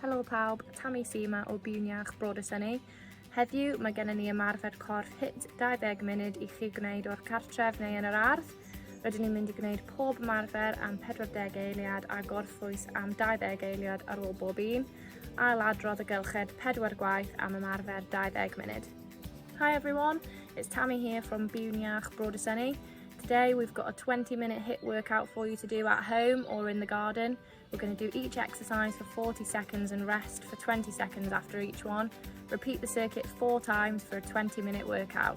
Helo pawb, Tammy sy 'ma o Byw'n Iach Bro Dysynni. Heddiw mae gennym ni ymarfer corff HIIT 20 munud i chi gwneud o'r cartref neu yn yr ardd. Rydyn ni'n mynd i gwneud pob ymarfer am 40 eiliad a gorffwys am 20 eiliad ar ôl bob un. Ail adrodd y gylched pedwar gwaith am ymarfer 20 munud. Hi everyone, it's Tammy here from Byw'n Iach Bro Dysynni. Today we've got a 20-minute HIIT workout for you to do at home or in the garden. We're going to do each exercise for 40 seconds and rest for 20 seconds after each one. Repeat the circuit four times for a 20-minute workout.